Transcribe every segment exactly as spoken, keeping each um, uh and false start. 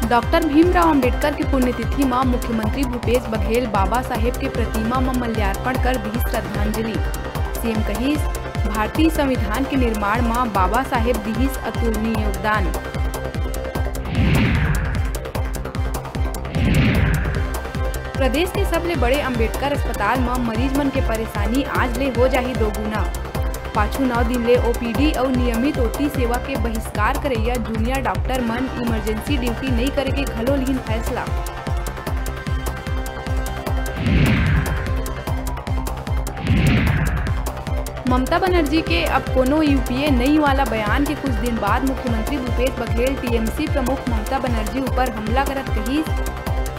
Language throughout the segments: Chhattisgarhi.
डॉक्टर भीमराव अंबेडकर के पुण्यतिथि म मुख्यमंत्री भूपेश बघेल बाबा साहेब के प्रतिमा म माल्यार्पण कर दिहिस श्रद्धांजलि। सीएम कहिस, भारतीय संविधान के निर्माण म बाबा साहेब दिहिस अतुलनीय योगदान। प्रदेश के सबले बड़े अंबेडकर अस्पताल म मरीज मन के परेशानी आज ले हो जाही दोगुना। पाछू नौ दिन ले ओपीडी अउ नियमित ओटी सेवा के बहिष्कार करइया जूनियर डॉक्टर मन इमरजेंसी ड्यूटी नइ करे के घलो लिहिन फैसला। ममता बनर्जी के अब कोनो यूपीए नइ वाला बयान के कुछ दिन बाद मुख्यमंत्री भूपेश बघेल टीएमसी प्रमुख ममता बनर्जी ऊपर हमला करत कहिस,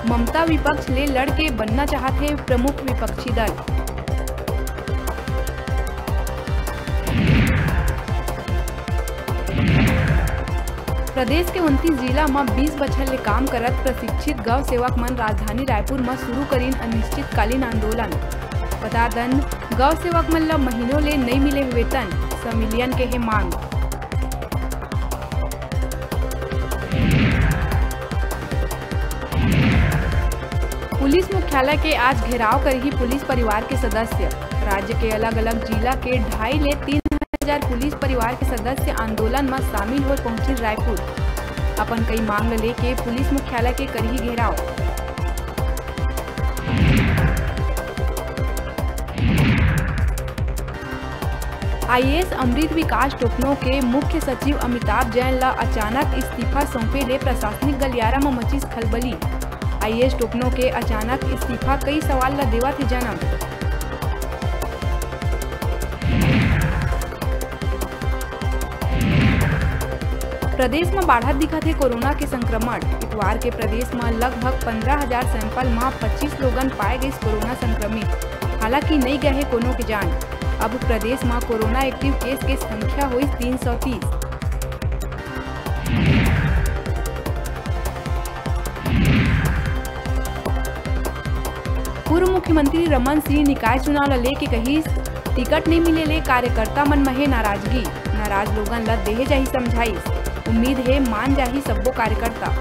ममता विपक्ष ले लड़ के बनना चाहत हे प्रमुख विपक्षी दल। प्रदेश के उनतीस जिला म बीस बछर ले काम करत प्रशिक्षित गौ सेवक मन राजधानी रायपुर म शुरू करिन अनिश्चितकालीन आंदोलन। बता दन, गौ सेवक मन ल महीनों ले नइ मिले वेतन, संविलियन के हे मांग। पुलिस मुख्यालय के आज घेराव करही पुलिस परिवार के सदस्य। राज्य के अलग-अलग जिला के ढाई ले तीन हजार पुलिस परिवार के सदस्य आंदोलन म शामिल होय पहुंचिन रायपुर। अपन कई मांग ल लेके पुलिस मुख्यालय के करही घेराव। आईएएस अमृत विकास टोपनो के मुख्य सचिव अमिताभ जैन ल अचानक इस्तीफा सौंपे ले प्रशासनिक गलियारा म मचिस खलबली। आईएएस टोपनो के अचानक इस्तीफा कई सवाल ल देवत हे जन्म। प्रदेश म बाढ़त दिखत हे कोरोना के संक्रमण। इतवार के प्रदेश म लगभग पंद्रह हजार सैंपल म पच्चीस लोगन पाए गइस कोरोना संक्रमित। हालांकि नइ गए हे कोनो के जान। अब प्रदेश म कोरोना एक्टिव केस के संख्या होइस तीन सौ तीस। पूर्व मुख्यमंत्री रमन सिंह निकाय चुनाव ल लेके कहिस, टिकट नइ मिले ले कार्यकर्ता मन म हे नाराजगी, नाराज लोगन ल देहे जाही समझाइश, उम्मीद हे मान जाही सब्बो कार्यकर्ता।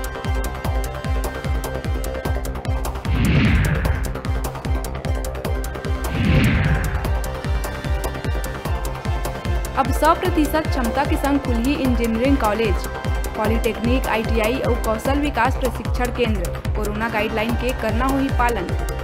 अब सौ प्रतिशत क्षमता के संग खुलही इंजीनियरिंग कॉलेज, पॉलिटेक्निक, आईटीआई अउ कौशल विकास प्रशिक्षण केंद्र। कोरोना गाइडलाइन के करना होही पालन।